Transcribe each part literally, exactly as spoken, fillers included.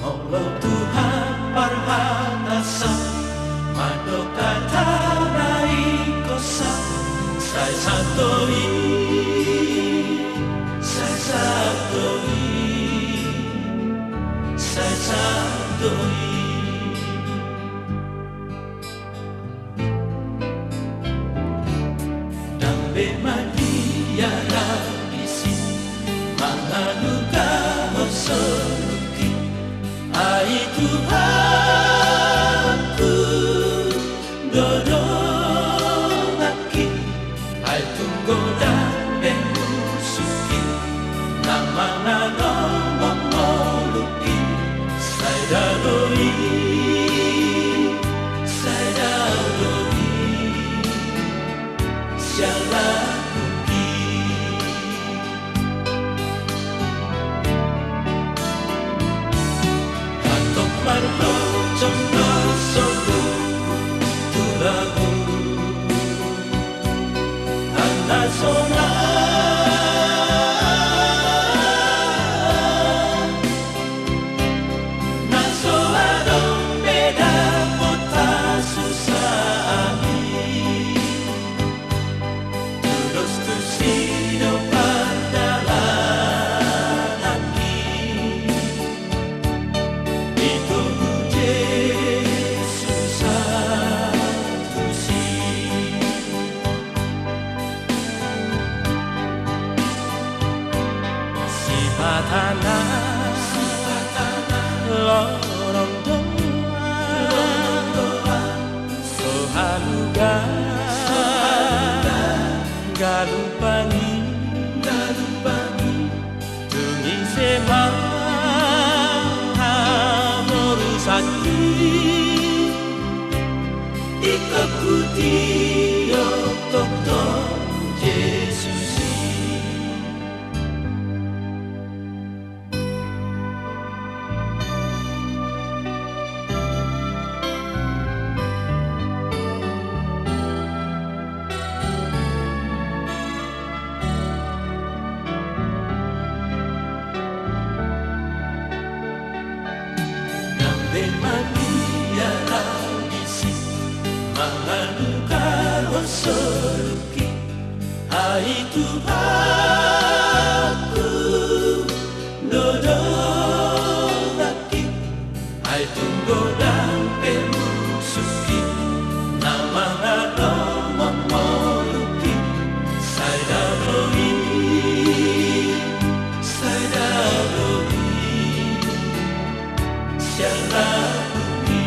Molo Tuhan parhatasan, mandok hata na ingkon sae, sai saut do i, sai saut do i, sai saut do i. Ndang be madiara disi mangalugahon soluki, ai Tuhanku do donganki. Ai tung godang be musuki na mangalomong ngoluki, sai dao do i, sai dao do i, siala kuki. Hatop marlojong do soluku tu lagu na sonang, na so adong be dapot hasusaan i. Tudos tusi do pardalananki, ditogu Jesus tusi. Sipata na lorong do au, so haluga galupangi, galupangi. Tung ise ma hamorusanki, ingkon hutihok do Jesus i. Ndang be madiara disi mangalugahon soluki, ai Tuhanku do donganki. Ai tung godang pe musuki na mangalomong ngoluki, sai dao do i, sai dao do i, siala kuki.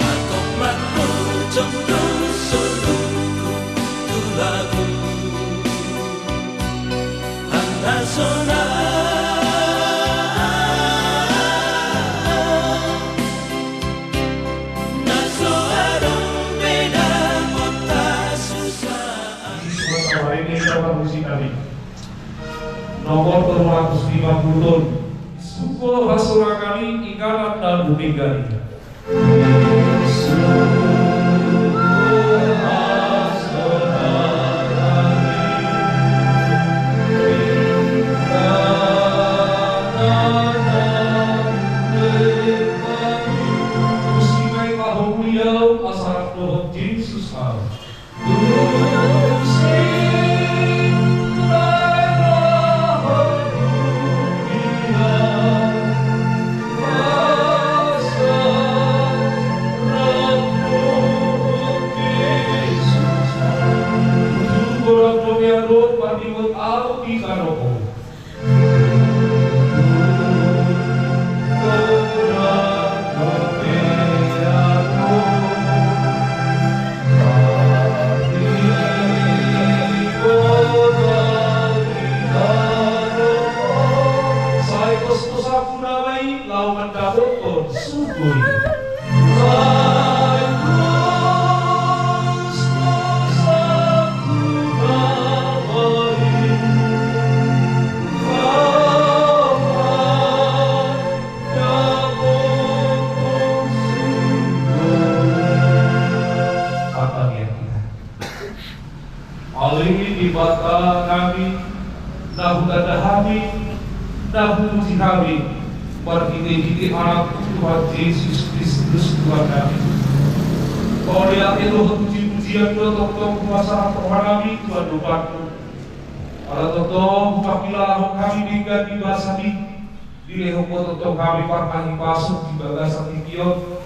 Hatop marlojong do soluku tu lagu na sonang, na so adong be dapot hasusaan. Nomor tolu ratus lima puluh tolu. Sugo hasorangan i, inganan na dumenggan i. Tusi ma i pahomuliaon asa rap dohot Jesus au. Sai pos-pos ahu nama i laho mandapothon sugo i. Sai pos-pos ahu nama i. Ale Debata nami, na hutanda hami, na hupuji hami, marhitehite Anakmu Tuhan Jesus Kristus Tuhan nami. Mauliate dohot pujipujian do tongtong hupasahat roha nami tu adopanmu. Ala tongtong hupahilalahon hami denggan ni basami, dilehon Ho tongtong hami parhahipason di bagasan tingki on.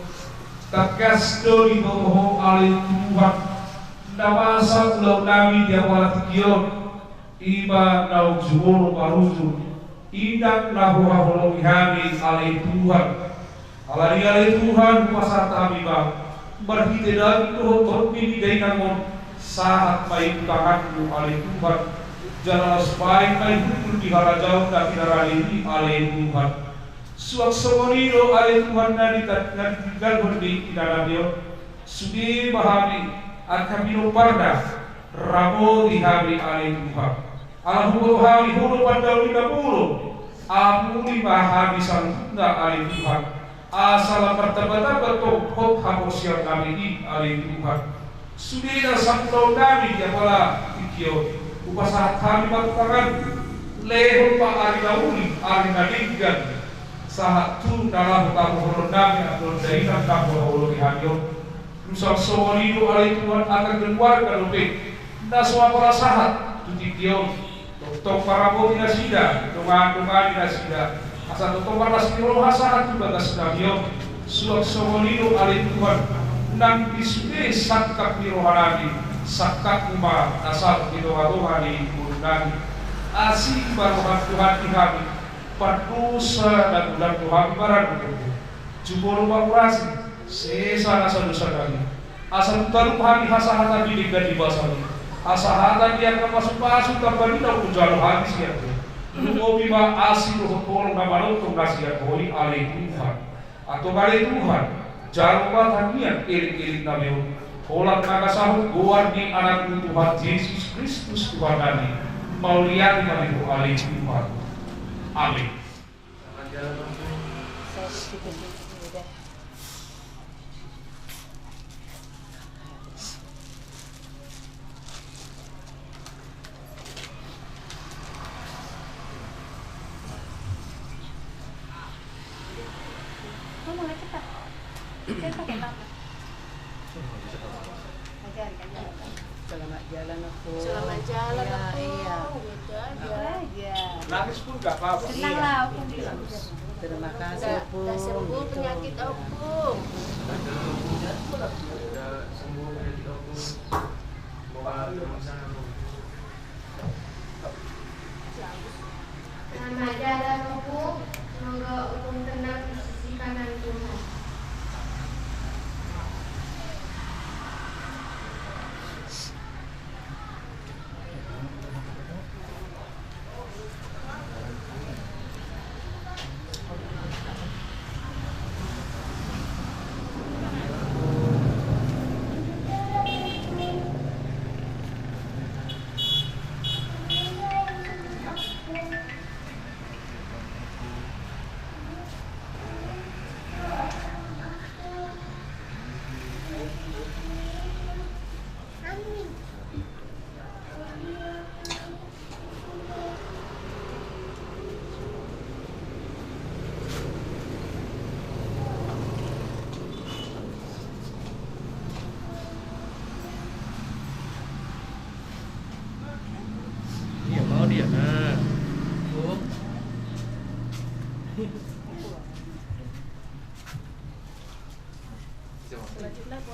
Tangkas do diboto Ho ale Tuhan, na masa ulaon nami di apala tingki on, i ma naung jumolo marujung, i nang na huhaholongi hami ale Tuhan. Alani i ale Tuhan, hupasahat hami ma, marhite daging dohot tondi ni dainang on, sahat ma i tu tanganmu ale Tuhan, jala laos baen ma i hundul di harajaon na pinarade i ale Tuhan. Suang songon i do ale Tuhan na di ta-, na ditinggalhon ni inanami on, sude ma hami angka pinomparna, ramoti hami ale Tuhan. Ala huboto hami Ho do pandaoni na bolon, apuli ma hami saluhutna ale Tuhan, asa lam martambatamba tong hot haporseaonnami i ale Tuhan. Sude na sangulaonnami di apala tingki on, hupasahat hami ma tu tanganmu, lehon ma ari na uli, ari na denggan, sahat tu na laho taboahononnami andon dainang na huhaholongi hami on. Suang songon i do ale Tuhan angka keluarga dope, na so apala sahat tu tingki on, tongtong paramoti nasida, dongan-dongani nasida, asa tongtong marlas ni roha sahat tu bagasnami on. Suang songon i do ale Tuhan, nang di sude sangkap ni rohanami, sangkapmu ma na saut di tongatonga ni ngolunami. Asi ma roham Tuhan di hami, pardosa na godang do hami maradophon Ho. Jumolo ma hurasi, sesa nasa dosanami. Asa tung talup hami hasahatan ni denggan ni basami. Asa hata ni angka pasupasu tamba ni na hujalo hami sian Ho. Lumobi ma asi dohot holong na manongtong na sian Ho i ale Tuhan. Antong ale Tuhan, jalo ma tangiang elekeleknami on, holan mangasahon goar ni Anakmu Tuhan Jesus Kristus Tuhannami. Mauliate ma di Ho ale Tuhan. Amin. Selamat jalan, Ompung. Selamat jalan, Ompung. Iya. Nangis pun nggak apa-apa. Tenang lah, Ompung. Terima kasih, Ompung. Sudah sembuh penyakit Ompung. Sudah sembuh penyakit Ompung. Semoga Selamat jalan, Ompung. Semoga Ompung tenang di sisi kanan Tuhan. Iya, mau dia. Nah. Oh. Selanjutnya, Bu.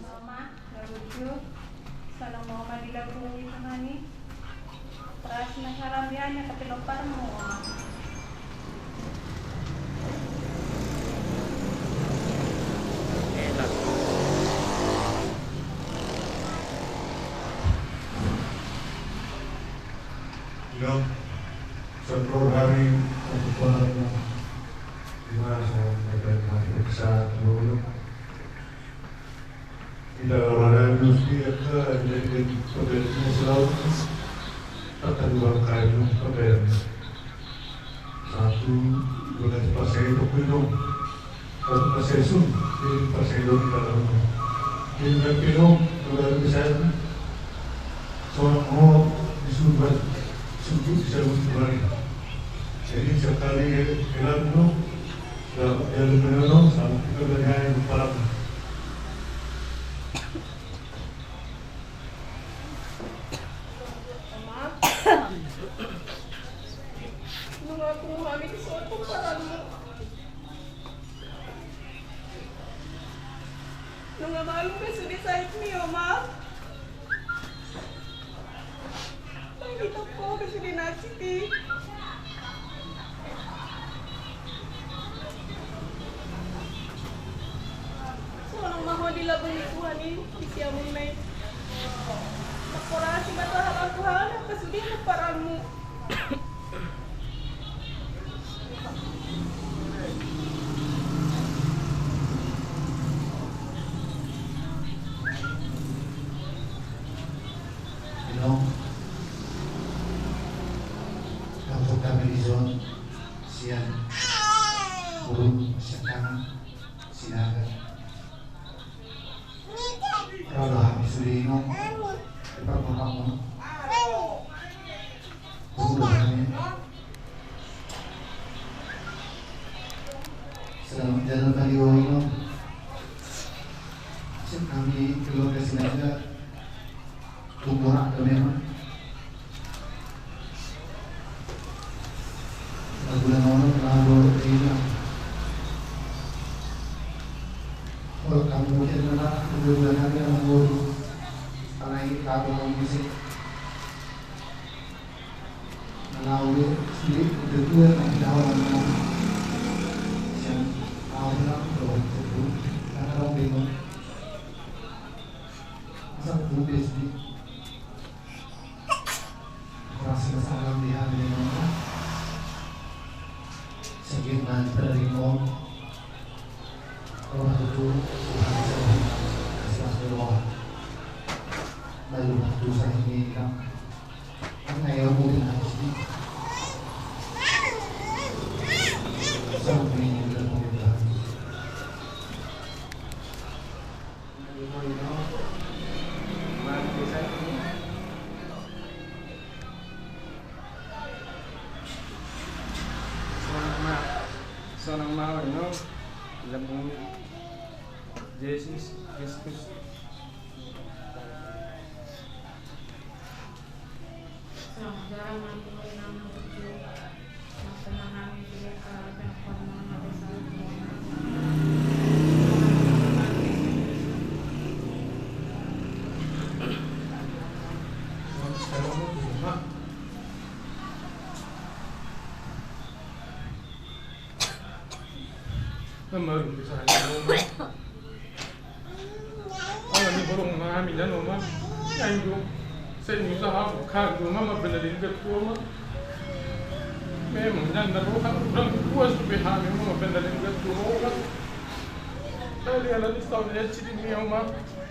Mama, lalu itu, salam mama di lagu itu, Mami. Terus, nah, salam dia, hanya tapi lopar mau, Mama. Enak. Dong, sebelum hari untuk orang yang di mana saya berada di sana dulu. Ida olahraga musti aka jadi pembeliannya selalu tak terluang kayu pembelian. Satu, dua kali pas saya itu minum. Satu pas saya sun, jadi pas saya dulu dalam. Jadi minum, dua kali saya Sonang ma ho di sumber, sumber di sumber kemarin. Jadi sekali kira dulu, ya, ya, lebih dulu, sampai kita berjaya di parak. Ama, nunga hami dison pomparanmu. Nunga malum be sude sahitmi, Oma. Nunga ditompa be sude nasida i. Sonang ma ho di lambung ni Tuhan i, di siamun na i. Mangkorasi ma Tuhan, Tuhan, angka sude pomparanmu. Inong, dapot hami dison sian Burung Sangkang Sinaga. Ro do hami sude, Inong. Cepat ma ho, Inong. Tunggu do hami. Selamat jalan tadi, Inong. Siap, hami keluarga Sinaga. Tumburak do memang. Lagu na ono, lagu ina. Olo, kamu mungkin mana, lagu na ono, lagu. Karena ini lagu yang bisa. Lagu ini, sedikit, udah tua, nanti lawan, lawan. Siang, lawan, lawan, lawan, lawan. Karena orang bingung. Masa tuh, sedikit. Rasa salam di hati di mama. Sakit mantap dari mom. Orang tutu, Tuhan jauh. Kasih doa. Lalu dosa ini kan. Kan ayo mungkin habis ini. Sampai ini udah mau dibahas. Sonang ma, sonang ma ho, Inong, di lambung ni Jesus Kristus. Ala ni holong na hami nian, Oma. Ai do. Sai ni usaha hami do, Oma, mambahen na denggan tu ho, Oma. Memang nian na roha, hurang puas dope hami, Oma, mambahen na denggan tu ho, Oma. Alai ala ni saonari on, Oma,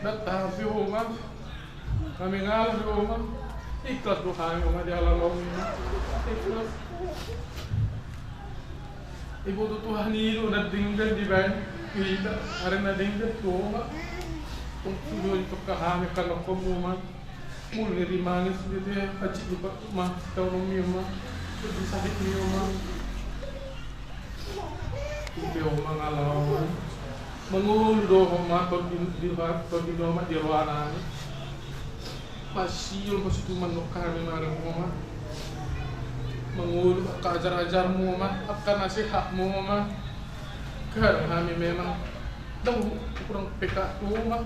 ndang tahan be ho, Oma. Hami ngalangka do, Oma. Ikhlas do hami, Oma, di ala laon i, Oma. Ikhlas. Iboto Tuhan i do na denggan dibahen tu hita, ari na denggan tu ho, Oma. Tong sude ditongka hami angka anakhonmu, Oma. Molo ni rimanges be, hansit do, Oma, taononmi, Oma. Sedih sahitmi, Oma. Ipe, Oma, ngala, Oma. Mangolu do, Oma, tondi, di, tondi, Oma, di rohana. Masihol ma situtu mandok hami mareng, Oma. Mangolu angka ajar-ajarmu, Oma, angka nasehatmu, Oma. Kadang hami memang ndang hurang peka tu ho, Oma.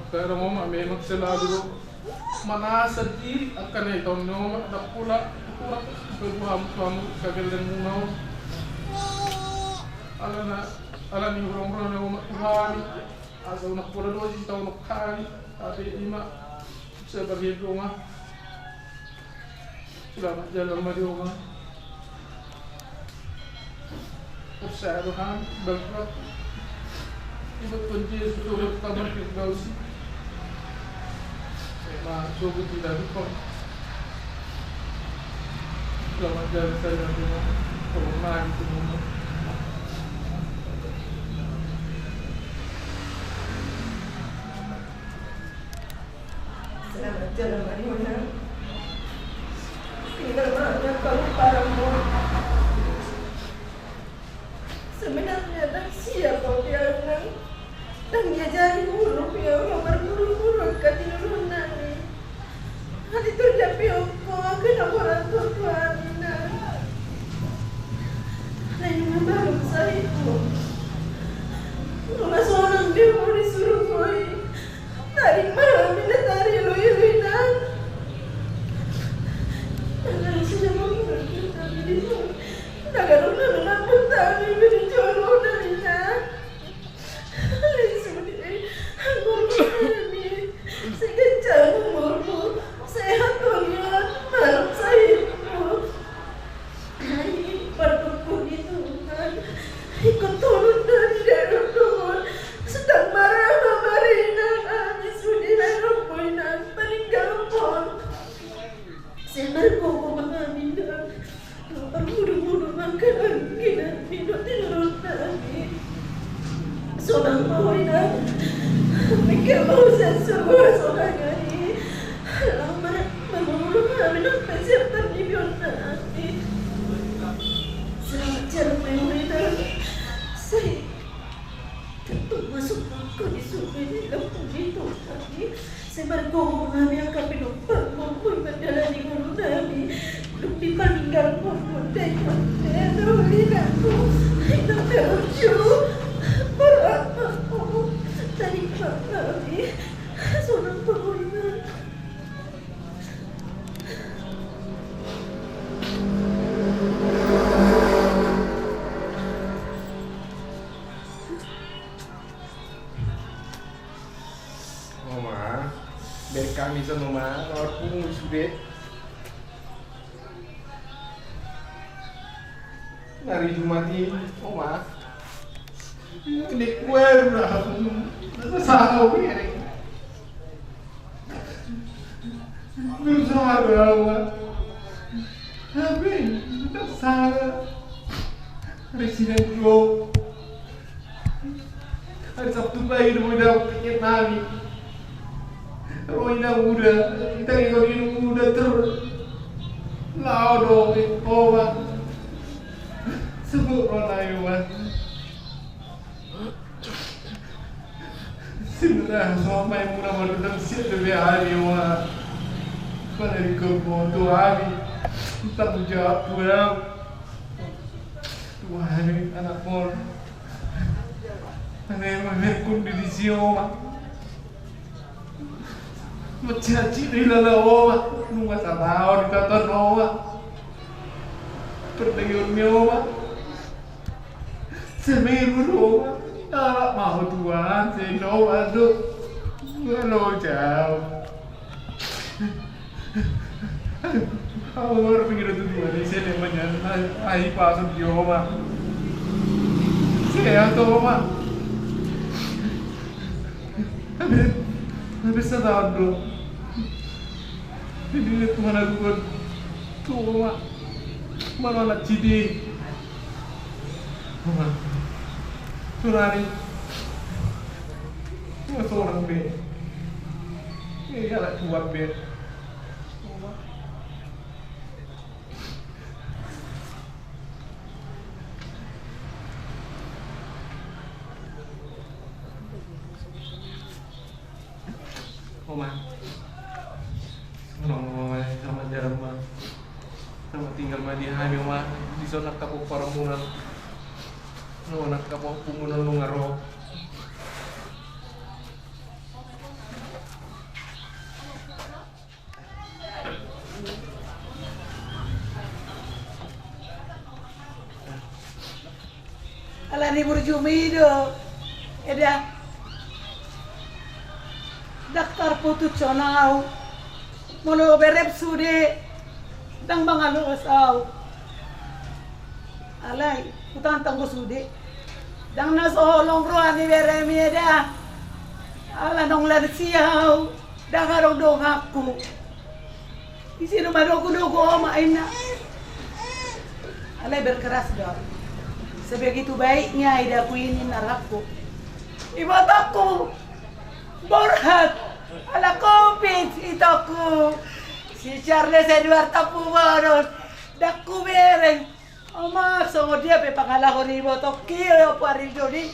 Kadang, Oma, memang selalu manasa diri angka na itaon ni ho, Oma, ndang pola hurang peka tu hamu, sagellenmuna, Oma. Alana, ala ni hurang-hurang ni ho, Oma, tu hami. Asa unang pola dohot sitaonon hami, tapi ima sabar hian do, Oma. Selamat jalan ma di ho, Oma. Porsea do hami, bangga. Ibat Tuhan Jesus, sogot tama Firdausi. Ima sogot di dalam kau. Selamat jalan saja, Oma. Tolong naik, Oma. Tinggal ma hami angka pomparanmu. Sebenarnya ndang siap au pe au, Inang. Ndang diajari guru pe au, marburu-buru angka tinurun nami. Hatiha pe au, ho angka na borat tu hami, Inang. Alai nunga malum sahitmu. Nunga sonang be ho di surgo i. Tarik ma hami na tarilu-ilu, Inang. Tagadong saja mangurang hami di son. Tagadong na mangampun hami be di jolo, Inang. Alai sude, anggo hami, sai ganjang umurmu, sehat walian, malum sahitmu. Ai, pandok ni Tuhan, ingkon tolong hami di adoption, sedang marama marina hami sude, ai romo, Inang, paninggalhon. Sai margogo ma hami, Inang. Marmudu-mudu ma angka anggi nami dohot tinurun nami. Sonang ma ho, Inang. Mingke ma ho sian surgo hasonangan i. Laho mar-, marmudu hami nang pe sian pardibion nami. Selamat jalan ma ho, Inang. Sai Tentu masuk angka di surgo i, lampung di Tuhan i. Sai margogo ma hami angka pinompar, mamui mandalani ngolu nami. Dung dipaninggalhon mundai mundai, na uli nangku, inang na uju, marama ho, tarik ma hami. Sonang ma ho, Inang. Oma, baen hami son, Oma, na marpungu i sude. Hari Jumat i, Oma. Ini kuer, Oma. Masa sahau ini. Berusaha, Oma. Tapi, tak salah. Hari Senin, Dua. Hari Sabtu pagi do molo dapot tiket nami. Ro inang Uda, hita ingkon inang Uda ter. Laho do, Oma. Sebut ro nai, Oma. Sinura so mai muna manu dan siap do be hami, Oma. Pada di kebon tu hami. Tanggung jawab tu hami. Tu hami anak mol. Ane mamerkun di disi, Oma. Macaci di lala, Oma. Nunga salaon di tatan, Oma. Perdagion ni, Oma. Semeru, Oma. Arak mau tuan, seno, aduh. Halo, jauh. Aduh, au marpingkir tu Tuhan i, sai manyan, ai, ai, pasuk jo, Oma. Sehat, Oma. Habis, habis sataon do. Ini Tuhan, aku kan. Tu, Oma. Mana anak cidi. Oma. Surari. Oma, sonang be. Iya, anak kuat be. Oma. Oma. Sonang, Oma, selamat jalan ma. Selamat tinggal ma di hami, Oma. Dison angka pomparanmuna. Sonang angka pomparanmuna nunga ro. Ala ni burjumi do, eda. Ndang tarputushon au. Molo berep sude, ndang mangaloas au. Alai, hutantang do sude. Ndang na so holong roha ni beremi, eda. Ala naung lansia au, ndang adong donganku. Ise do madogudogu, Oma, inna. Alai berkeras do. Sebegitu baiknya idaku ini, inna rohangku. Ibotongku borhat ala covid i Itokku, si Charles Edward Tampubolon, ndang hubereng. Amak, songon dia pe pangalaho ni ibotongki, Ompu Aril Doding,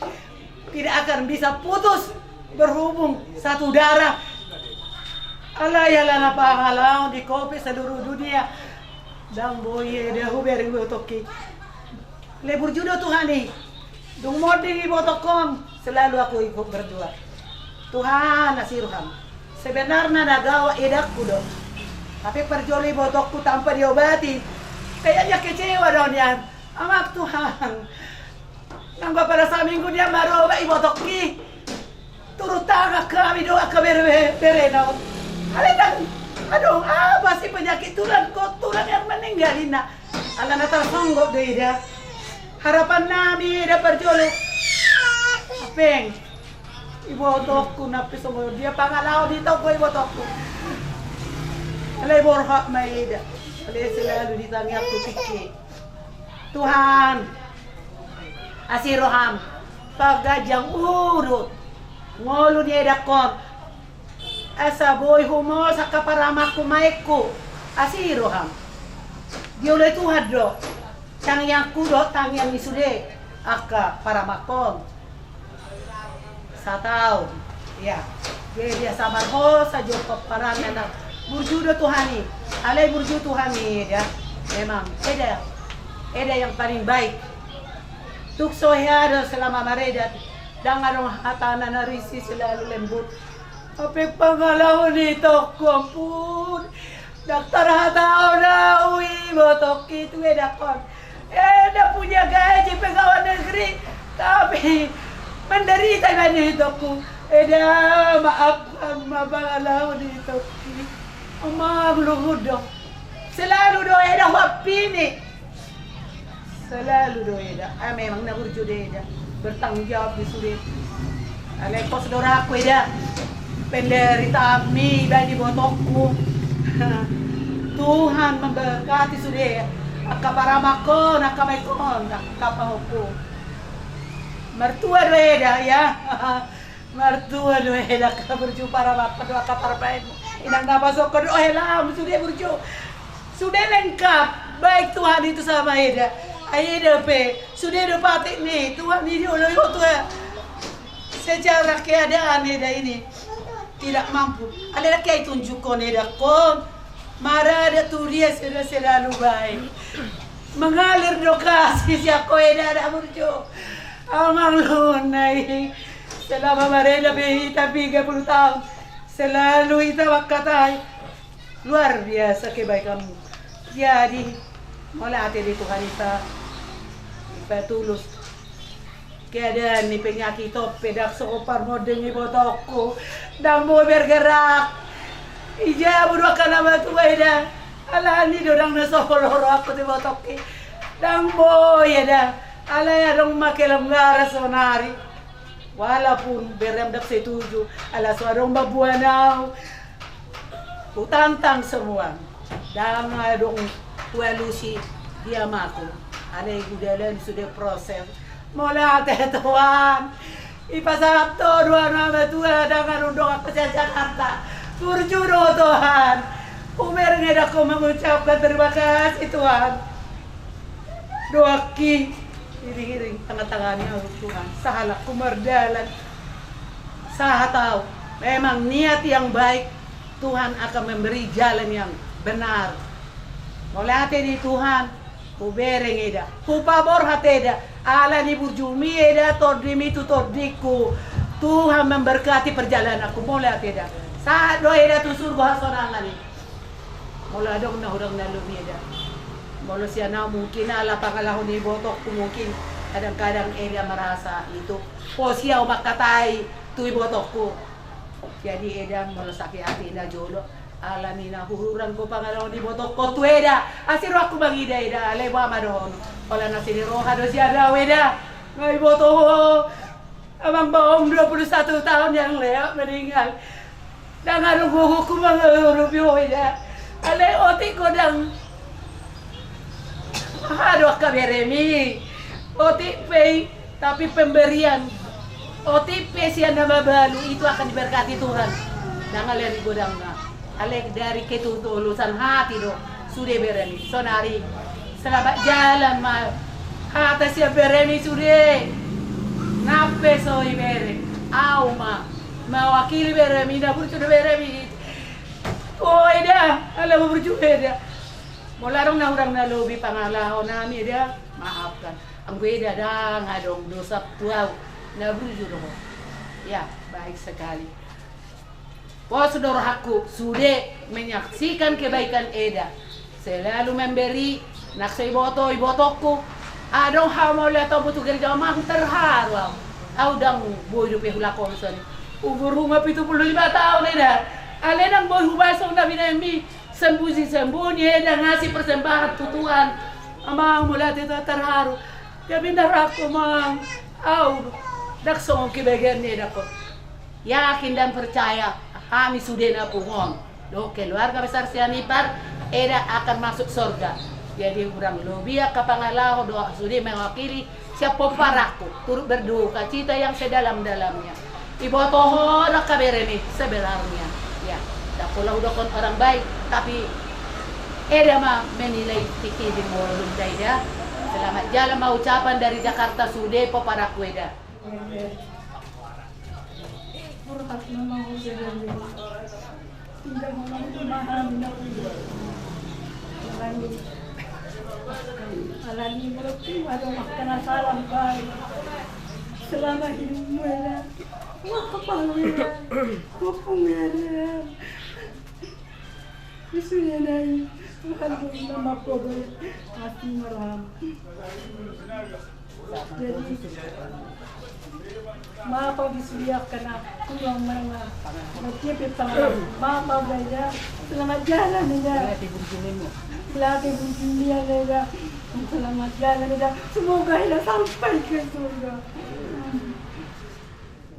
tidak akan bisa putus berhubung satu darah. Alai ala na pangalaho ni ho pe seluruh dunia, ndang boi eda hubereng ibotongki. Alai burju do Tuhan i. Dung monding ibotongkon, selalu aku ikut berdoa. Tuhan, asi roham. Sebenarna na gawat edangku do. Tapi parjolo ibotongku tanpa diobati, kayaknya kecewa do nian. Amak Tuhan. Nang bapala saminggu nian maroba ibotongki. Turun tangan hami do angka bere-, berena on. Alai ndang adong, apa sih penyakit tulang, kok tulang yang meninggal ina. Ala na tarsonggot do eda. Harapan nami eda parjolo. Apeng. Ibotongku na pe songon dia pangalaho ni tonggo ibotongku. Alai borhat ma eda. Alai selalu di tangiangku tingki. Tuhan, asi roham, paganjang uhum, ngolu ni edangkon, asa boi humol angka paramakku maekku, asi roham. Dioloi Tuhan do tangiangku dohot tangiang ni sude angka paramakon. Sataon. Ya. Dia, dia sabar ho sajo peperangan. Burju do Tuhan i. Alai burju Tuhan i eda. Memang eda. Eda yang paling baik. Tung so hea do selama mareda. Ndang adong hata na, na risih, selalu lembut. Tapi pangalaho ni tonggo, ampun. Ndang tarhatahon au ibotongki tu edangkon. Eda punya gaji pegawai negeri, tapi menderita ibana itongku. Eda, maafkan ma pangalaho ni itongki. Amak, luhut do. Selalu do eda huampini. Selalu do eda. Ah, memang na burju do eda. Bertanggung jawab di sude. Alai pos do rohangku eda. Penderitaanmi baen ibotongku. Tuhan memberkati sude. Angka paramakon, angka maekon, angka pahompu. Martua do eda, ya. Martua do eda, angka burju paramakon do angka parbaen. Inang na pasongkon do helam, sude burju. Sude lengkap, baik Tuhan itu sama eda. Ai eda pe, sude do patik ni, Tuhan i dioloi ho tua. Secara keadaan eda ini tidak mampu. Alai ndang hea ditunjukkon edangkon. Marada tu dia sudah selalu baik. Mengalir do kasih sian ho eda, eda burju. Amang, luhut nai. Selama mareda pe hita tiga puluh tahun, selalu hita mangkatai. Luar biasa kebaikanmu. Jadi, mauliate di Tuhan i, Pak. Ipatulus. Keadaan ni penyakit on pe ndang so parmonding ibotongku. Ndang boi bergerak. Ija budu angka na matua eda. Alani do ndang na so holoro aku tu ibotongki. Ndang boi eda. Alai adong ma kelonggaran sonari. Walaupun bere am ndang setuju, ala so adong mamboan au, hutantang semua. Ndang adong hualusi di amaku. Alai hudalani sude proses. Mauliate Tuhan. Ipasahat Ho do anak matua, ndang adong dongan pe sian Jakarta. Burju do Tuhan. Hubereng edangkon mengucapkan terima kasih Tuhan. Dohonki, iring-iring tangan-tangan ni au Tuhan, sahalakku mardalan. Sahat au, memang niat yang baik, Tuhan akan memberi jalan yang benar. Mauliate di Tuhan, hubereng eda, hupaborhat eda, ala ni burjumi eda, tondimi tu tondingku. Tuhan memberkati perjalananku, mauliate eda. Sahat do eda tu surgo hasonangan i. Molo adong na hurang na lobi eda. Molo sian au mungkin ala pangalaho ni ibotongku mungkin kadang-kadang eda merasa itu. Pos i au mangkatai tu ibotongku. Jadi eda molo sakit hati na jolo. Ala ni na hurang do pangalaho ni ibotongku tu eda. Asi rohangku mangida eda. Alai boha ma dohonon. Pola na sini roha do sian au eda. Nga iboto ho. Amang Baom dua puluh satu tahun yang lewat meninggal. Ndang adong gogoku mangurupi ho eda. Alai otik godang. Aha do angka beremi. Otik pe i, tapi pemberian. Otik pe sian na mabalu itu akan diberkati Tuhan. Ndang alani godangna. Alai dari ketutulusan hati do sude beremi. Sonari selamat jalan ma hata sian beremi sude. Nang pe so ibere, au ma mewakili beremi, na burju do beremi. O Eda, ala burju Eda. Molo adong na hurang na lobi pangalahonami Eda, maafkan. Anggo Eda ndang adong dosa tu au, na burju do ho. Ya, baik sekali. Pos do rohangku sude menyaksikan kebaikan Eda. Selalu memberi, nang so iboto, ibotongku. Adong hau mauliate au tu gereja, amang, terharu au. Au ndang boi dope hulakon soni. Umurhu ma pitu pulu lima taon Eda. Alai ndang boi hubahen songon na binahenmi. Sembunyi-sembunyi Eda ngasih persembahan tu Tuhan. Amang, mauliate Tuhan, terharu. Tapi ndang rangku, amang. Au ndang songon kebagian ni Eda ko. Yakin dan percaya hami sude na punguan dohot keluarga besar Sianipar, Eda akan masuk sorga. Jadi hurang lobi angka pangalaho dohot sude mewakili sian pomparanku, turut berduka cita yang sedalam-dalamnya. Iboto ho do angka beremi sebenarnya. Ya, ndang pola hudokkon orang baik, tapi Eda ma menilai tingki di mulutna Eda. Selamat jalan ma ucapan dari Jakarta sude pomparanku Eda. Borhat ma hami sadari on. Tinggal hami ma hami na uli. Alani, alani molo tung adong angka na sala baen selama hidupmu Eda. Wah, apa lu Eda? Apa lu Eda? Isunya nai, Tuhan pun nama kau baik. Hati maram. Jadi, mapa di suliak kena tulang menengah. Nanti apa tangan? Mapa belajar? Selamat jalan Eda. Latih burjunian Eda. Selamat jalan Eda. Semoga Eda sampai ke surga.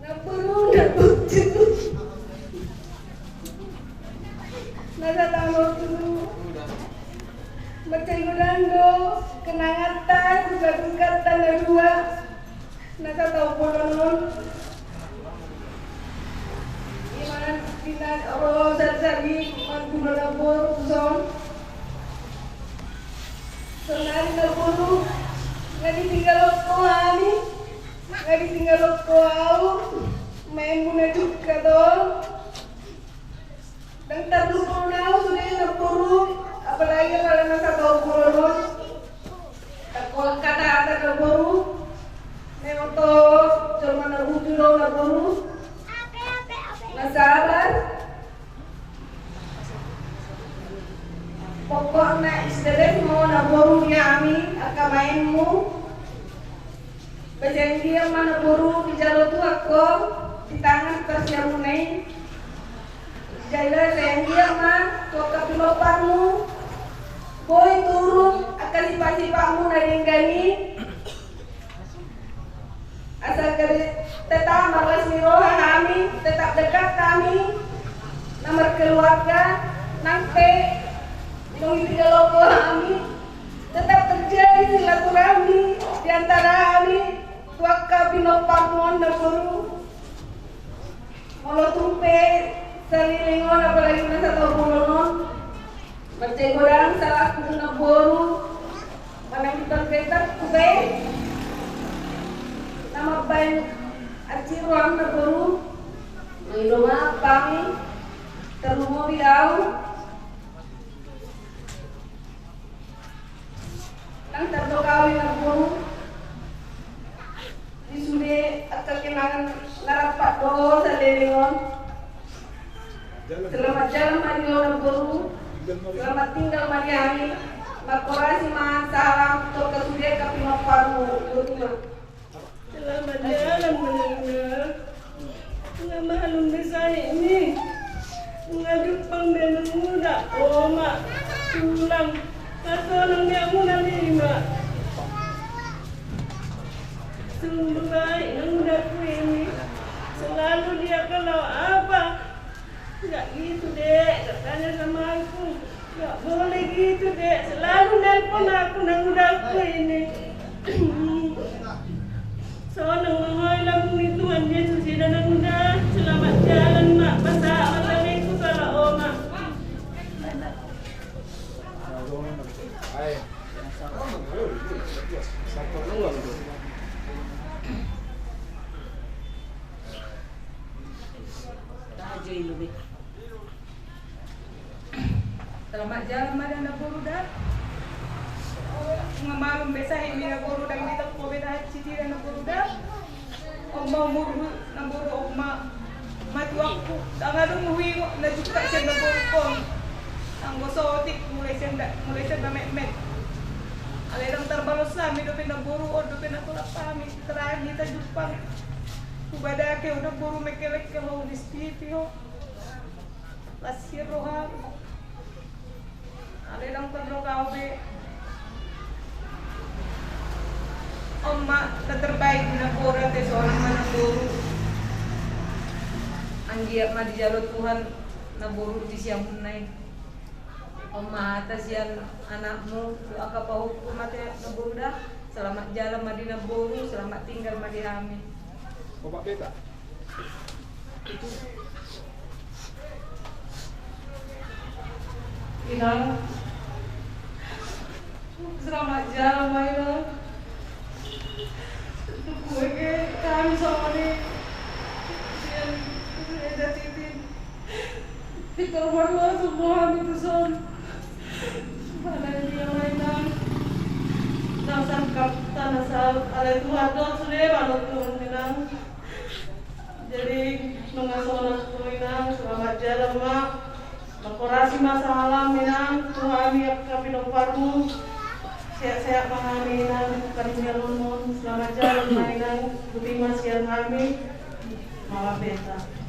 Namboru, namboru. Na satanggo tu. Mansai godang do kenanganta, duka-dukanta na dua. Na sataon bolon on. Ima na ro sari-sari mangulo namboru tuson. Sonari namboru, nga ditinggalhon ho hami. Nga ditinggalhon ho au, maenmu na jungkat on. Ndang tarlupaon au sude namboru, apalagi apala na sataon bolon on. Ndang pola hata-hata namboru. Memang tong jolma na bujur do namboru. Na sabar. Pokokna ise pe ho namboru di hami angka maenmu. Bahen anggiat ma namboru dijalo Tuhan ho di tangan parsiamunna i. Jala bahen anggiat ma tu angka pinomparmu boi turun angka sipat-sipatmu na denggan i. Asa gabe tetap marlas ni roha hami, tetap dekat hami na markeluarga, nang pe dung ditinggalhon ho hami, tetap terjadi silaturahmi di antara hami tu angka pinomparmu on namboru. Molo tung pe saleleng on, apalagi na sataon bolon on, mansai godang salahku tu namboru, manang di parpentangku pe na mambahen aci roham namboru, mangido maaf hami, tarlumobi au. Ndang tardok au i namboru di sude angka kenangan na rampak do saleleng on. Selamat jalan ma di ho namboru. Selamat tinggal ma di hami. Mangkorasi ma salam tu angka sude angka pinomparmu. Botima. Selamat jalan, Mama. Nga malum be sahitmi. Nga jumpang be namuda, oma, tulang. Hasonang be hamu na lima. Sungguh baik namudangku ini. Selalu dia kalau apa, nggak gitu, Dek, katanya sama aku. Nggak boleh gitu, Dek. Selalu nelpon aku namudangku ini. Sonang ma ho i lambung ni Tuhan Jesus i da namuda. Selamat jalan, Mak. Pasahat ma damengku tu halak oma. Selamat jalan ma da na boru da. Nga malum be sahit mi na boru, dang ditempo be da hansit i da na boru da. On ma umurhu na boru, on ma matuangku. Dang adong huingot na jungkat sian na boru on. Anggo saotik mulai sian da, mulai sian da metmet. Alai dang tarbalos hami dope na boru on, dope na tolap hami. Terakhir hita jumpang. Hubadake ho na boru, mengkelek ke ho, nistipi ho. Las sian roham. Alai dang tondok au be. On ma na terbaik na boru, ate, sonang ma na boru. Anggiat ma dijalo Tuhan na boru di siamunna i. On ma hata sian anakmu tu angka pahompu, ate, na boru da. Selamat jalan ma di na boru, selamat tinggal ma di hami. Bapak Beta. Inang, selamat jalan ma, Inang. Kue ke kami sama ni sian Eda Titin. Di kamar lo semua hami tu son. Pada dia ma, Inang. Nang sangkap tanah sal, alai Tuhan do sude, balok Tuhan, Inang. Jadi, nunga sonang tu, Inang, selamat jalan ma. Mangkorasi ma sahalam, Inang, tu hami angka pinomparmu. Sehat-sehat ma hami, Inang, paninggalonmu. Selamat jalan ma, Inang, boti ma sian hami. Mauliate.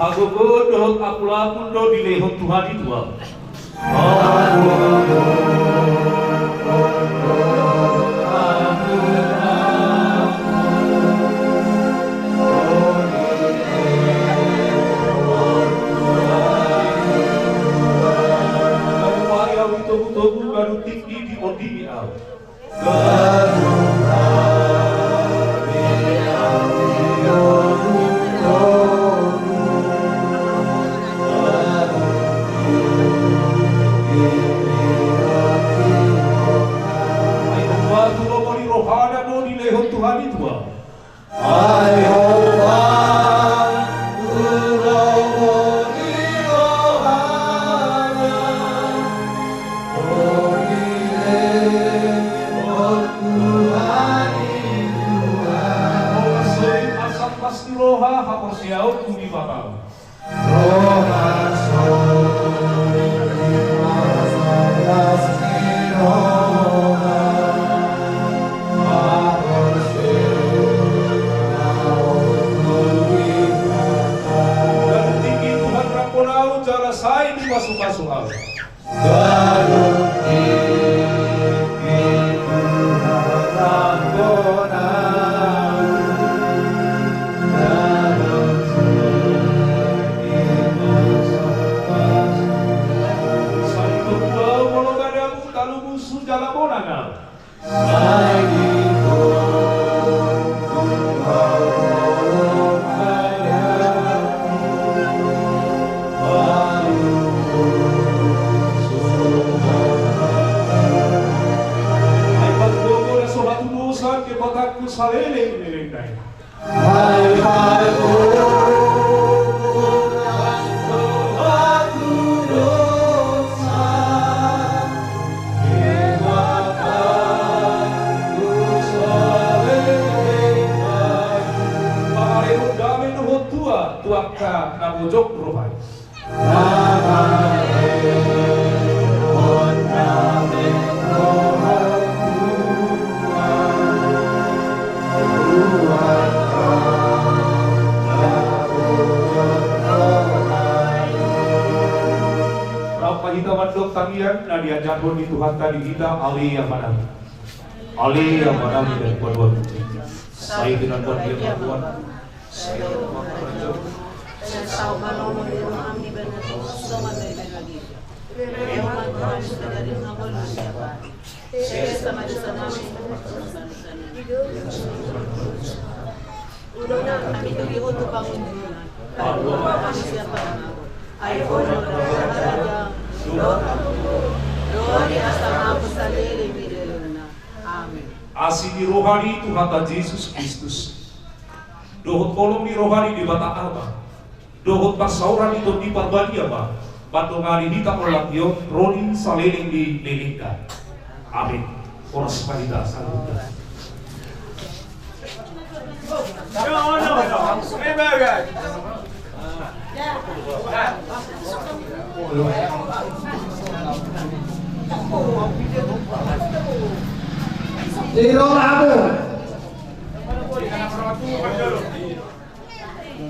Hagogoon dohot apulapul do dilehon Tuhan i tu ahu. Gabe ahu ditogutogu, gabe tinggi diondingi ahu. Ai tu lomo ni rohana do dilehon Tuhan i tu ahu. Horas sorin asam las ni roha, haporseaonku di Debata. Gabe tinggi Tuhan rangkon ahu, jala sai dipasupasu ahu. Gabe tinggi Tuhan rangkon ahu. Saleleng ni lelengna i. Pamarehon dame dohot tua tu angka na bojok rupa i. Rap ma hita mandok tangiang na diajarhon ni Tuhanta di hita, Ale Amanami. Ale Amanami na di banua tonga. Sai pinangan di banua. Sai saut ma lomo ni roham di banua tonga songon na di banua ginjang. Lehon ma tu hami sadari on hangoluan siapari. Sesa ma dosa nami. Unang hami togihon tu pangunjunan. Palua ma hami sian pangago. Ai Ho do harajaon, dohot hangoluan, dohot hasangapon saleleng ni lelengna. Amen. Asi ni roha ni Tuhanta Jesus Kristus, dohot holong ni roha ni Debata Ama, dohot parsaoran ni Tondi Parbadia ma mandongani hita on, ro di saleleng ni lelengta. Amen. Horas ma hita saluhutna.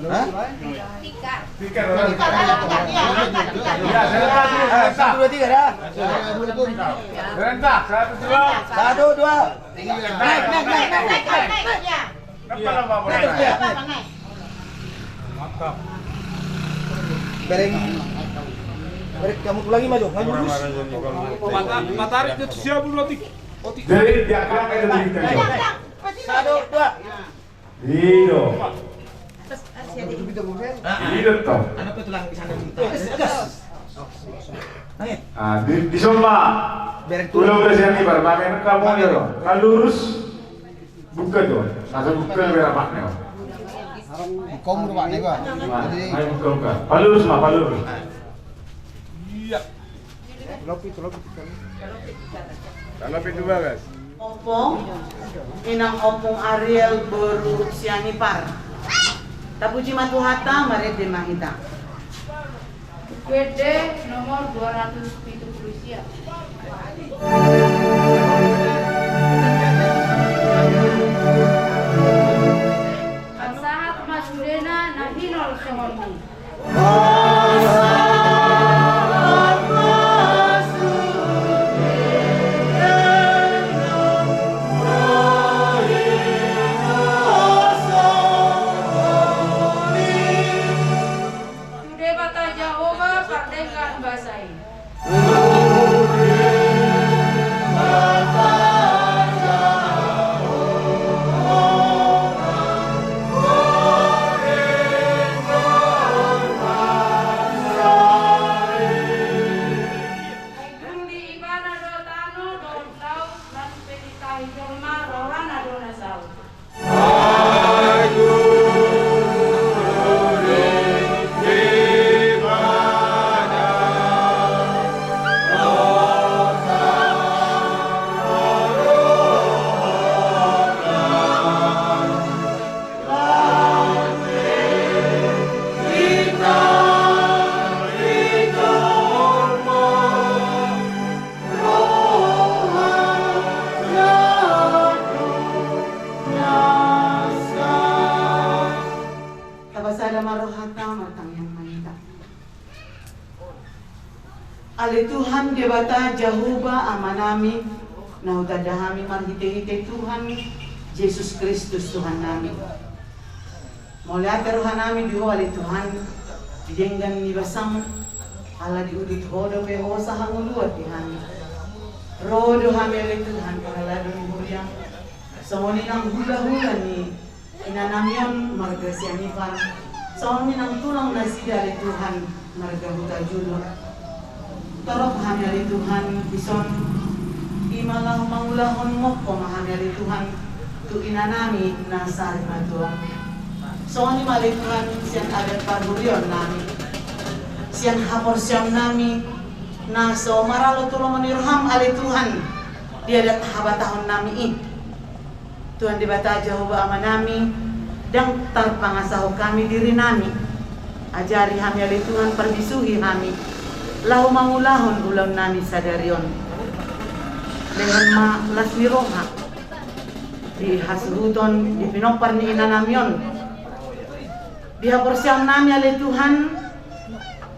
Hah? Tikar. Tikar. Satu, dua, tiga, dah. Satu, dua. Naik, naik, naik, naik, naik, naik. Naik, naik. Bereng. Bereng, kamu tulangi maju, maju lurus. Mata, matarik itu siap dulu, Tik. Jadi, dia akan ada di kita. Satu, dua. Iyo. Iyo, toh. Gas, gas. Ah, di, di sono ma. Ulo bersihan ibar, pakai kamu aja, toh. Kalau lurus, buka, toh. Langsung buka, biar rapatnya. Buka umur, Pak, nih, Pak. Nah, jadi ayo buka, buka. Palurus ma, palurus. Iya. Tanggapi tu bagas. Ompung, inang Ompung Ariel boru Sianipar. Tapuji ma Tuhanta, marende ma hita. Buku ende nomor dua ratus pitu puluh sia. Pasahat ma sudena na hinol songon i. Tu Debata Jahowa pardenggan basa i. Ai guru ni Ibana do tano dohot laut, laos pe ditahi jolma rohana do na saut. Tapasada ma rohanta, martangiang ma hita. Ale Tuhan Debata Jahowa Amanami, na hutanda hami marhitehite Tuhan Jesus Kristus Tuhannami. Mauliate rohanami di Ho ale Tuhan, di denggan ni basam, ala diudut Ho dope hosa hangoluan di hami. Ro do hami ale Tuhan, parhalado ni huriam, songon i nang hulahula ni inanami on marga Sianipar, songon i nang tulang nasida ale Tuhan, marga Hutajulu. Torop hami ale Tuhan dison, i ma laho mangulahon, mompo ma hami ale Tuhan, Inanami na sarimatua. Songon i ma ale Tuhan sian adat parhurion nami, sian haporseaon nami na so maralo tu lomo ni roham ale Tuhan di adat habatahon nami i. Tuhan Debata Jahowa Amanami, ndang tarpangasahon hami diri nami. Ajari hami ale Tuhan, parbisuhi hami laho mangulahon ulaon nami sadari on. Lehon ma las ni roha di hasuhuton di pinompar ni inanami on. Di haporseaon nami ale Tuhan,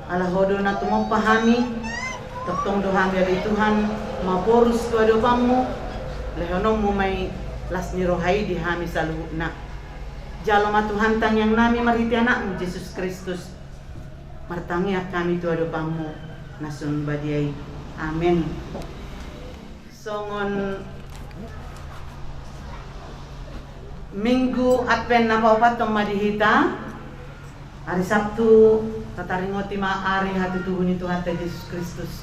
ala Ho do na tumompa hami, tongtong do hami ale Tuhan maporus tu adopanmu. Lehononmu ma i las ni roha i di hami saluhutna. Jalo ma Tuhan tangiang nami marhite Anakmu Jesus Kristus. Martangiang hami tu adopanmu na sun badia i. Amen. Songon Minggu Advent na paopathon ma di hita, ari Sabtu, tataringoti ma ari hatutubu ni Tuhanta Jesus Kristus.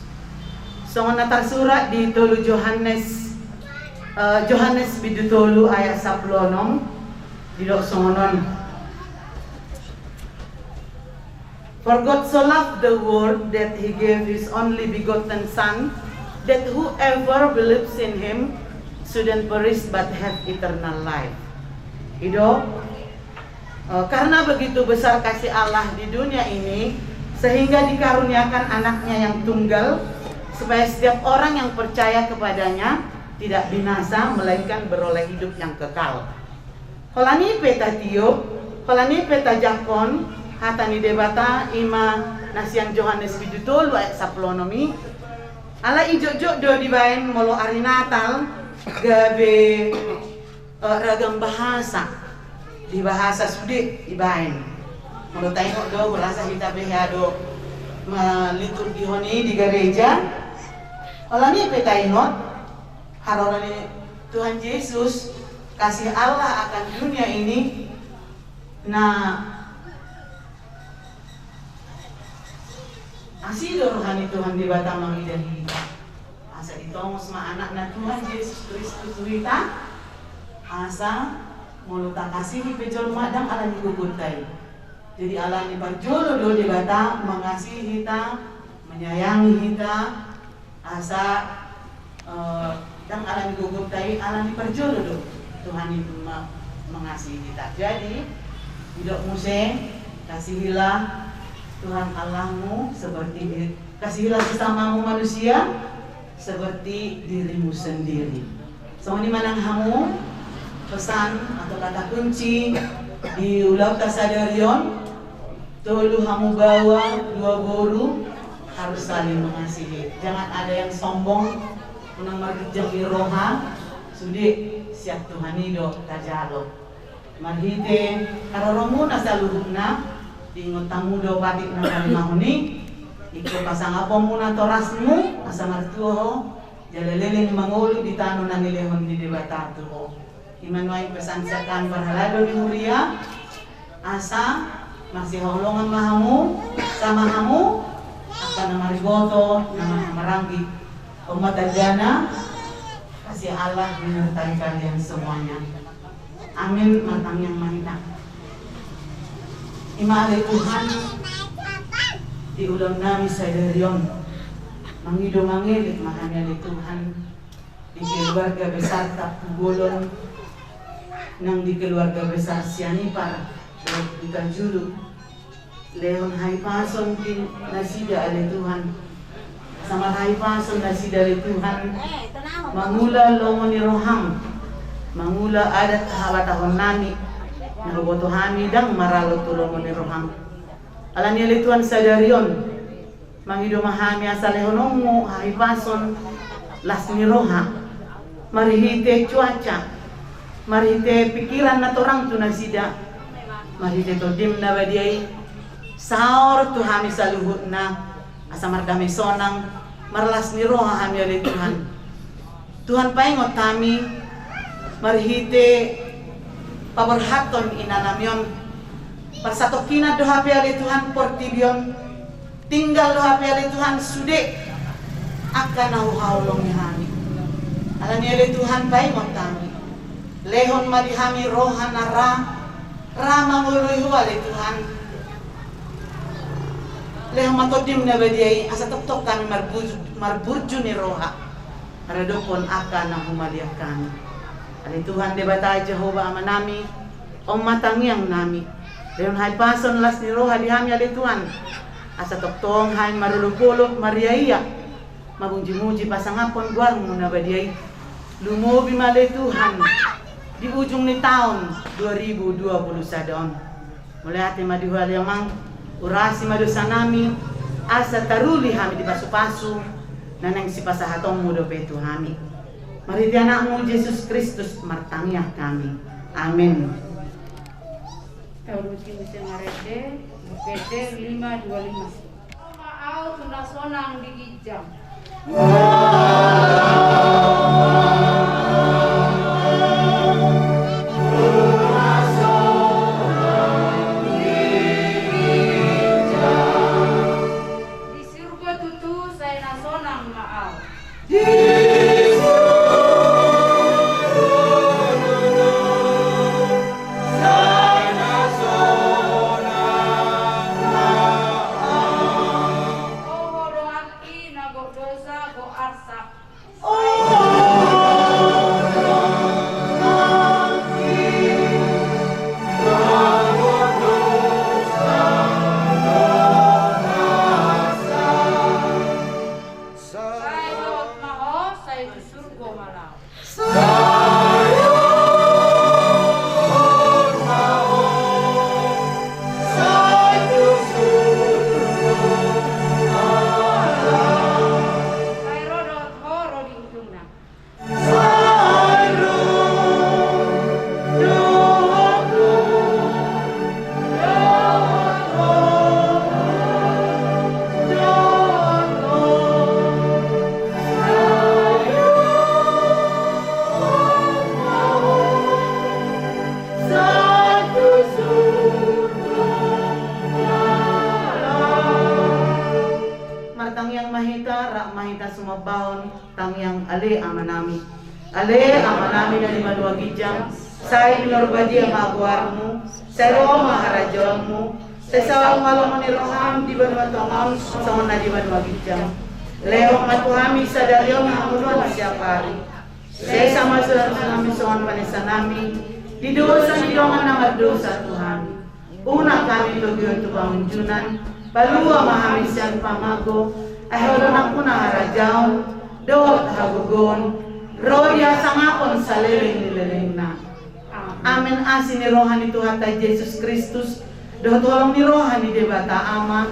Songon na tarsurat di tolu Johannes, eh, Johannes bindu tolu ayat sampulu onom, didok songon on. For God so loved the world that he gave his only begotten Son, that whoever believes in him shouldn't perish but have eternal life. Ido, eh, karena begitu besar kasih Allah di dunia ini, sehingga dikaruniakan anaknya yang tunggal, supaya setiap orang yang percaya kepadanya tidak binasa, melainkan beroleh hidup yang kekal. Holan i pe tatiop, holan i pe tajangkon hata ni Debata, i ma na sian Johannes bindu tolu ayat sampulu onom i. Ala i jotjot do dibaen molo ari Natal gabe, eh, ragam bahasa. Di bahasa sude dibaen. Molo taingot do, rasa hita pe hea do maliturgihon i di gareja. Holan i pe taingot, haroro ni Tuhan Jesus, kasih Allah akan dunia ini, na asi do roha ni Tuhan Debata mangidahi hita. Asa ditongos ma Anakna Tuhan Jesus Kristus tu hita, asa molo takasihi pe jolma ndang ala ni gogonta i. Jadi ala ni parjolo do Debata mangasihi hita, menyayangi hita, asa, eh, ndang ala ni gogonta i, ala ni parjolo do Tuhan i ma-, mangasihi hita. Jadi, didok muse, kasihilah Tuhan Allahmu seperti di-, kasihilah sesamamu manusia seperti dirimu sendiri. Songon i ma nang hamu, pesan atau kata kunci di ulaonta sadari on, tolu hamu baoa, dua boru, harus saling mengasihi. Jangan ada yang sombong, unang marginjang ni roha, sude sian Tuhan i do tajalo. Marhite haroronmuna saluhutna, diingot hamu do patik na palimahon i, ingkon pasangaponmuna torasmu, asa martua ho, jala leleng mangolu di tano na nilehon ni Debata tu ho. I ma nuaeng pesan sian hami parhalado ni huria, asa masihaholongan ma hamu, sama hamu, angka na mariboto, na marhahamaranggi. On ma tandana, kasih Allah menyertai kalian semuanya. Amin, martangiang ma hita. I ma ale Tuhan, di ulaon nami sadari on, mangido mangelek ma hami ale Tuhan, di keluarga besar Tampubolon, nang di keluarga besar Sianipar dohot Hutajulu. Lehon hahipason di nasida ale Tuhan. Asa marhahipason nasida ale Tuhan, mangula lomo ni roham, mangula adat habatahon nami, na huboto hami ndang maralo tu lomo ni roham. Ala ni ale Tuhan sadari on, mangido ma hami asa lehononmu hahipason, las ni roha, marhite cuaca, marhite pikiran na torang tu nasida, marhite tondim na badia i, saor tu hami saluhutna, asa mardame sonang, marlas ni roha hami ale Tuhan. Tuhan, paingot hami, marhite paborhathon inanami on, parsatongkinan do hape ale Tuhan portibi on, tinggal do hape ale Tuhan sude angka na huhaholongi hami. Ala ni ale Tuhan, paingot hami. Lehon ma di hami roha na ra, ra mangoloi Ho ale Tuhan. Lehon ma Tondim na badia i asa tongtong hami marbuju, marburju ni roha maradophon angka na humaliang hami. Ale Tuhan Debata Jahowa Amanami, on ma tangiangnami. Lehon hahipason las ni roha di hami ale Tuhan, asa tongtong hami marolopolop mariaia, mamujimuji pasangaphon goarMu na badia i. Lumobi ma ale Tuhan di ujung ni taon dua ribu dua puluh sada on. Mauliate ma di Ho ale Amang, urasi ma dosanami, asa taruli hami di pasupasu na naeng sipasahatonMu dope tu hami. Marhite AnakMu Jesus Kristus martangiang hami. Amen. Taulusi muse marende, P T lima dua lima. Au tu na sonang di ginjang. Di surgo tutu sai na sonang ma au. Sai dohot ma ho, sai tu surgo ma laho. Sai dohot ma ho, sai tu surgo ma laho. Sai ro dohot ho, ro di ujungna. Sai ro dohot ho, dohot ho, dohot ho. Sai ro dohot ho, sai tu surgo ma laho. Martangiang ma hita, rap ma hita sumambahon. Tangiang. Ale Amanami. Ale Amanami na di banua ginjang, sai pinarbadia ma goarMu, sai ro ma harajaonMu, sai saut ma lomo ni rohaM di banua tonga on songon na di banua ginjang. Lehon ma tu hami sadari on hangoluan siapari. Sesa ma dosanami songon panesanami di dosa ni dongan na mardosa tu hami. Unang hami togihon tu pangunjunan, palua ma hami sian pamago, ai Ho do nampuna harajaon, dohot hagogoon, ro di hasangapon saleleng ni lelengna. Amen. Asi ni roha ni Tuhanta Jesus Kristus, dohot holong ni roha ni Debata Ama,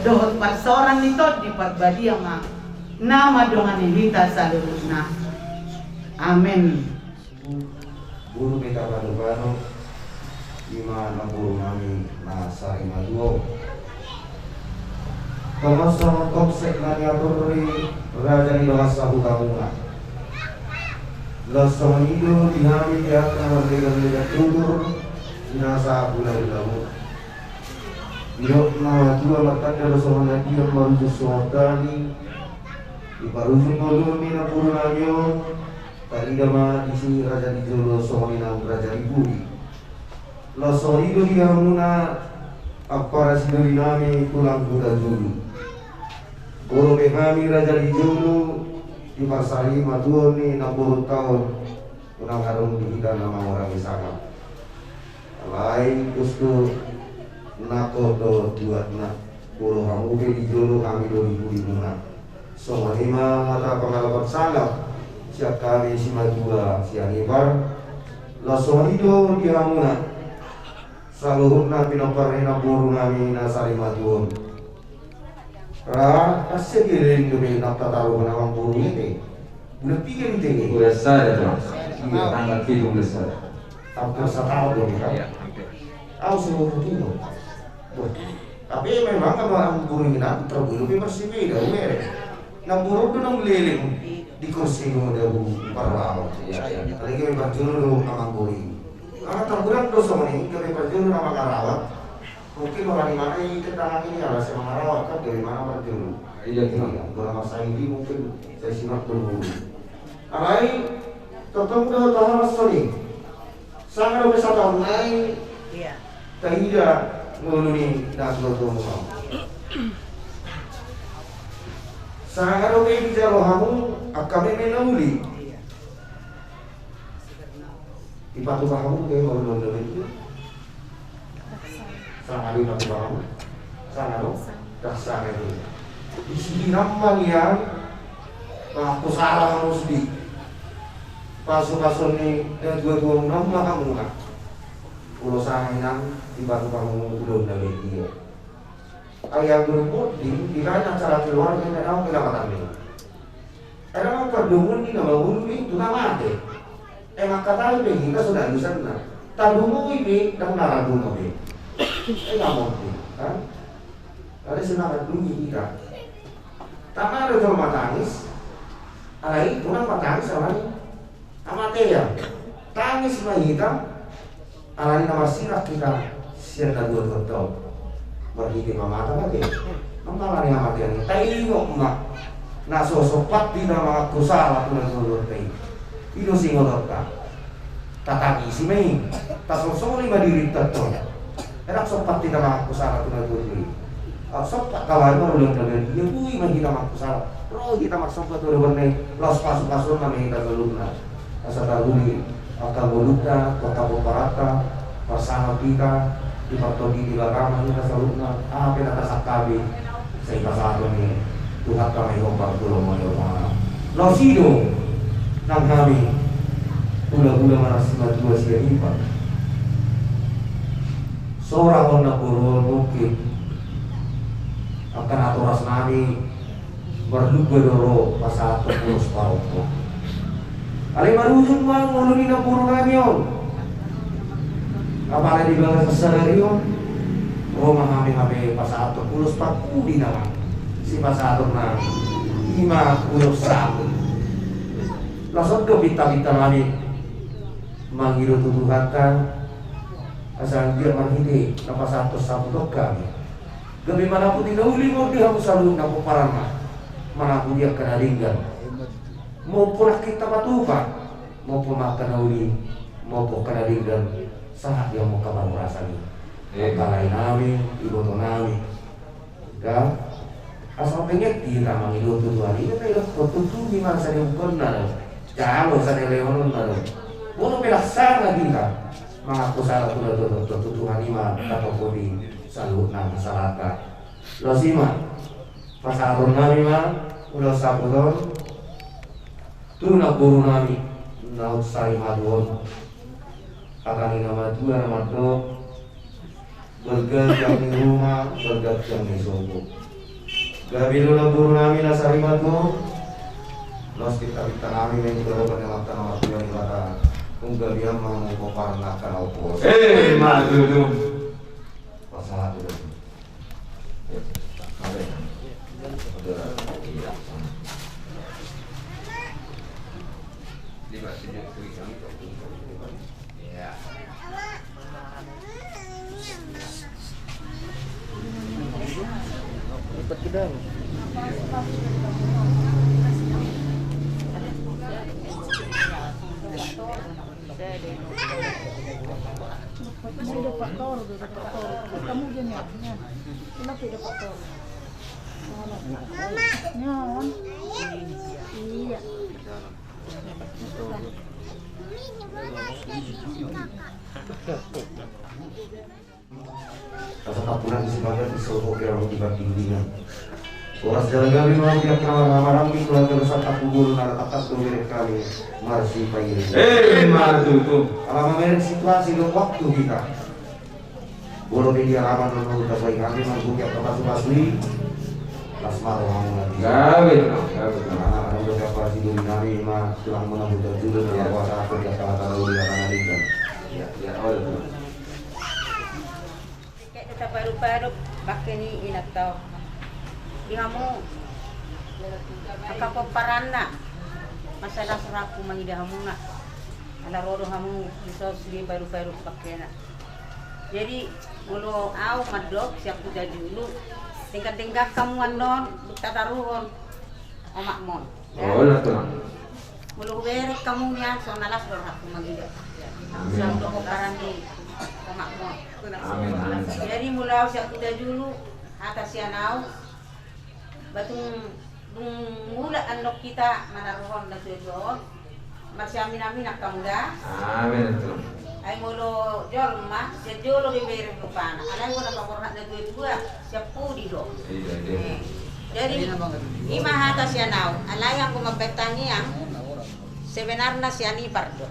dohot parsaoran ni Tondi Parbadia ma na mandongani hita saluhutna. Amen. Boru pe tapado-pado, ima namboru nami na sarimatua on. Tongtong songon topsek na niaturhon raja ni dongan sahutamuna. Laos songon i do di hami di angka na marleganlegan tutur, di na sahulahulamuna. Didok na matua martanda do songon aek, marujung songon tali, diparujung do uluan ni namboru nami on. Tarida ma disi raja ni jolo songon i nang raja ni pudi. Laos songon i do di hamuna ampara sidoli nami tulang Hutajulu. Molo pe hami raja ni jolo diparsarimatua ni namborunta on, unang adong di hita na mangurangi sangap. Alai pos do nangkok do buatna, molo hamu pe di jolo hami do di pudimuna. Songon i ma hata pangalapan sangap sian hami simatua Sianipar. Laos songon i do di hamuna saluhutna pinompar ni namboru nami na sarimatua on. Ra, asa geleng dope na tataruhon amangboru i te. Bulan piga i te? Bulan sada, Tuan. Iya, tanggal pitu bulan sada. Hampir sataon do, kan? Iya, hampir. Au so butuh. Wah, tapi memang amangboru i na tarbulu pe marsipeda, uere. Namboru do na leleng di kursi do, da bu parwao. Iya, iya. Apalagi memang jolo do amangboru i. Karena tambulan do songon i, gabe parjolo na mangarawat. Mungkin roha ni mana i ketangan i ala sai mangarawat kan, dari mana marjolo. Iya, iya. Iya, bola masa ini mungkin sai simak dulu. Alai, tongtong do taharas soni. Sanga dope sataon nai, iya, taida ngolu ni natuatua muna on. Sanga dope dijalo hamu angka meme na uli. Iya. Dipatupa hamu ke ngolu na uli. Sanga do dipatupa hamu. Sanga do. Sanga do. Disi hinan ma nian. Manganggo sala hamu sude. Pasupasu ni natuatua muna ma hamuna. Ulos sanga hinan dipatupa hamu ulaon na badia. Ai anggo dung monding, di baen acara keluarga, inda dao kelamatan ni. Ai dao pardomuan ni na mangolu i tu na mate. Ai mangkatai pe hita so dalusanna. Tadumui pe ndang na ra duma be. Ai na monding, kan? Alai so na ra duma hita. Tama do jolma tangis. Alai unang ma tangis alani hamatean. Tangis ma hita alani na marsirang hita sian na dua tonton. Marhite mamata ma hita. Nunga alani hamatean i, taingot ma na so sompat hita manganggo sala tu na dua tonton i. I do singotonta. Tatangisi ma i. Tasolsoli ma dirinta tong. Ndang sompat hita manganggo sala tu na dua tonton i. Sompat tabaen ma ulaon na badia, boi ma hita manganggo sala. Ro hita marsomba tu Tuhan i, laos pasupasuonna ma hita saluhutna. Asa tauli angka ngolunta, angka pomparanta, marsangap hita, di partondi Debata ma hita saluhutna, aha pe na tasangkapi, sai pasahaton ni Tuhanta ma i hombar tu lomo ni rohana. Laos i do nang hami, hulahula manang simatua sian i ma. Sorang on na boru on mungkin angka natoras nami marlumba do ro pasahathon ulos parompu. Alai marujung ma ngolu ni namboru nami on. Apala di bagasan sadari on ro ma hami hape pasahathon ulos parpudi nama sipasahaton nami, i ma ulos saput. Laos on do pintapinta nami mangido tu Tuhanta asa anggiat marhite na pasahathon saput on hami gabe manapoti na uli ma on di hamu saluhutna pomparanna, manapoti angka na denggan. Mompo nangkin tapatupa, mompo ma angka na uli, mompo angka na denggan, sahat di hamu angka parhorasan i. Angka lae nami, iboto nami. Asa pengen hita mangido tu Tuhan i, na idokkon tutu di masa ni ungkonna do, jalo sada leononna do. Molo pe laksana hita manganggo sala tu na dohot tu Tuhan i ma tapopodi saluhutna salata. Laos i ma pasahaton nami ma ulos saput on tu namboru nami na sari madu on. Hata ni na matua na mandok, bergantian ni ruma, bergantian ni sopo. Gabe do namboru nami na sari madu on. Laos pintapinta nami ma i tu adopan ni Amanta na martua Debata, umgabean ma hamu pomparan na angka na ompus. Eh, madu do. Pasahat do. Asa tapunan si badan di sopo kira roti bagi dindingan. Horas jalan gabe mau tiap nawar hamarang di keluarga besar Taku Bulu na atas doge kami marsi pairing. Eh, madu tu. Alama merek situasi do waktu kita. Bolo pe di alaman non mau tapai kami mambuka pasu-pasu i. Las maro hamu nanti. Gabe, gabe. Anak-anak udah siapa sih dulu nami ma tulang mana buka dulu. Ya. Kuasa aku dia kalah taruh di anak-anak. Ya, ya, oh, ya. Kek do taparu-paru bangke ni inanta on. Di hamu angka pomparanna, masa las rohangku mangida hamuna. Ala ro do hamu di son sude paru-paru bangkena. Jadi molo au mandok sian huta julu, denggan-denggan hamu annon dung tataruhon omakmon. Oh, na tulang. Molo huberek hamu nian, songon na las do rohangku mangida. Amin. Sian toko parani, omak mo. Amin, amin. Jadi molo au sian Hutajulu, hata sian au, ba tung dung mulak annon hita manaruhon na tuatua on, marsiaminaminan hamu da. Amin. Ai molo jolma, sian jolo do ibebere rupana. Alai molo na paborhat na tuatua, sian pudi do. Iya, iya. Eh, jadi, i ma hata sian au. Alai anggo mambaen tangiang, sebenarna sian ipar do.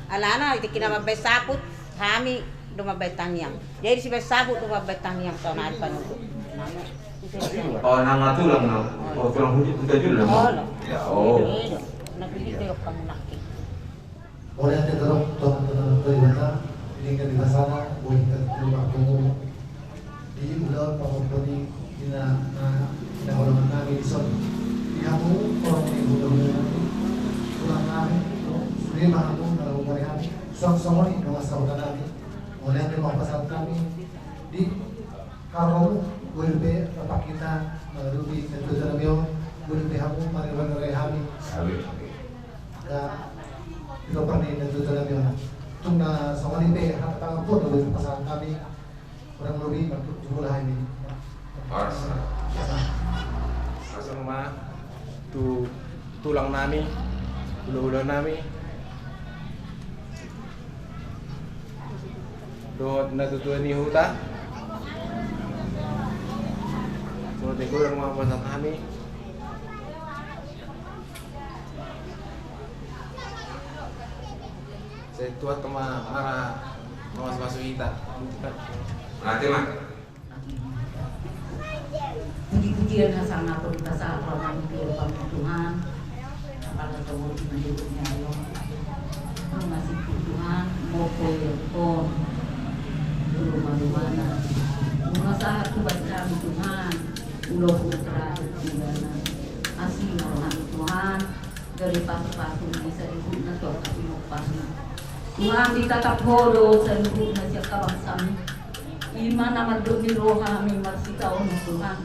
Alana, i tingki na mambaen saput, hami do mambaen tangiang. Jadi sibaen saput do mambaen tangiang, saonari panutup. Oh, nama tulang, nama. Oh, tulang Hutajulu, nama. Oh, lo. Ya, oh. Iya, iya. Mauliate torop tu Amanta Debata, di bagasan na boi hita tu marpungu di ulaon pangopon ni na, na, na holongan nami dison. Di hamu, horong ni hulahula nami, tulang nami, sude ma hamu na laho mangori hami, suang songon i dongan sahuta nami. Mauliate ma hupasahat hami di harorom, boi dope rap hita mangadopi na tuatua nami on, boi dope hamu mangido-ido hami. Amin. Ga, di dohot ni na tuatua nami on. Tung na songon i pe hata pangampun na boi hupasahat hami. Kurang lobi, mantuk jumlah ini. Asa. Asa ma tu tulang nami, hulahula nami. Dohot na tuatua ni huta. Songon i, kurang ma hupasahat hami. Sai Tuhan ma na mamasu-masu hita. Mauliate ma. Puji-pujian hasangapon hupasahat roha nami tu Ho, Tuhan. Apala tonggo di mangihut ni ayo. Mauliate ma Tuhan, mauliate ma Tuhan. Mauliate ma Tuhan. Mauliate ma Tuhan. Asi ma roham Tuhan. Gabe pasu-pasu ni saluhutna tu angka pinompar. Tuhan, ditatap Ho do saluhutna sian habangsaan. I ma na mandok ni roham i marsitaonon Tuhan.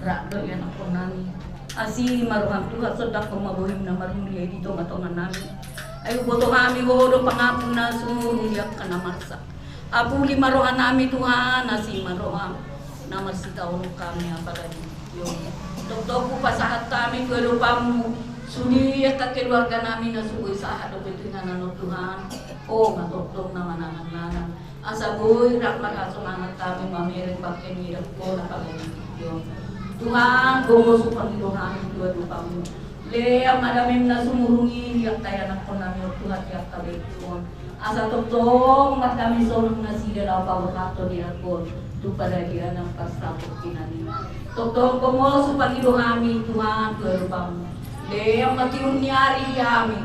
Rap do ianakhon nami. Asi ma roham Tuhan, sondanghon ma bohim na marmulia i di tonga-tonga nami. Ai huboto hami Ho do pangampun na sumurung di angka na marsak. Apuli ma roha nami Tuhan, asi ma roham na marsitaonon hami apalagi. Tongtong hupasahat hami tu adopanmu sude angka keluarga nami na so boi sahat dope tu inganan on Tuhan. Ho ma tongtong na manangan-nangan. Asa boi rap marhasonangan hami mamereng bangke ni roham apalagi. Tuhan, gomos hupangido hami tu adopanmu. Lean ma damem na sumurung i di angka ianakhon nami on Tuhan di angka bengkel on. Asa tongtong mardame sonang nasida laho paborhathon di roham tu paradianan parsatongkinan i. Tongtong gomos hupangido hami Tuhan tu adopanmu. Lean ma tiur ni ari di hami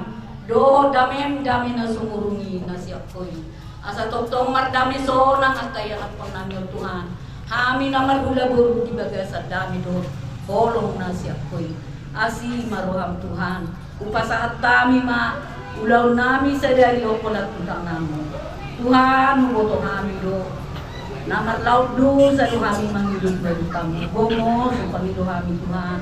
dohot damem dame na sumurung i na sian Ho i. Asa tongtong mardame sonang angka ianakhon nami on Tuhan. Hami na marhula boru di bagasan dame dohot holong na sian Ho i. Asi ma roham Tuhan. Hupasahat hami ma ulaon nami sadari on holan tu tanganmu. Tuhan, huboto hami do na marlaon dosa do hami mangido tu adopanmu. Gomos hupangido hami Tuhan.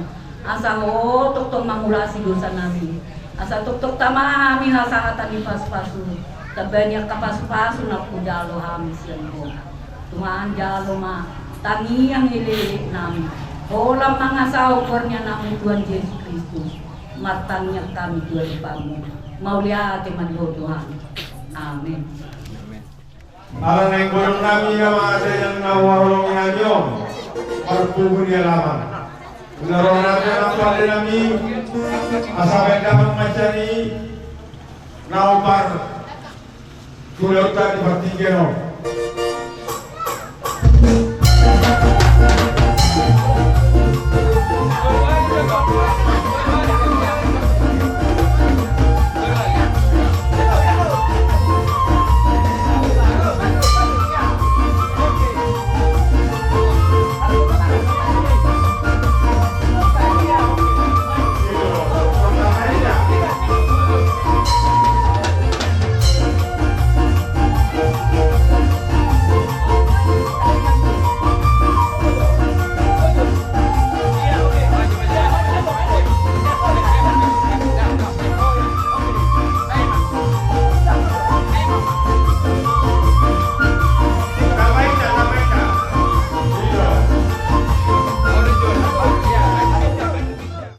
Asa Ho tongtong mangulasi dosa nami. Asa tongtong tama hami hasahatan ni pasu-pasu. Tamba ni angka pasu-pasu na hujalo hami sian Ho. Tuhan, jalo ma tangiang elek-elek nami. Holan mangasahon goar ni Anakmu Tuhan Jesus Kristus, martangiang hami tu adopanmu. Mauliate ma di Ho Tuhan. Amin. Ala naeng godang nami na mangasa yang na huhaholongi hami on, marpungu di alaman. Ulaon nami, anak pande nami, asa baen damang mansai na ompar tu ulaonta di partingkian on.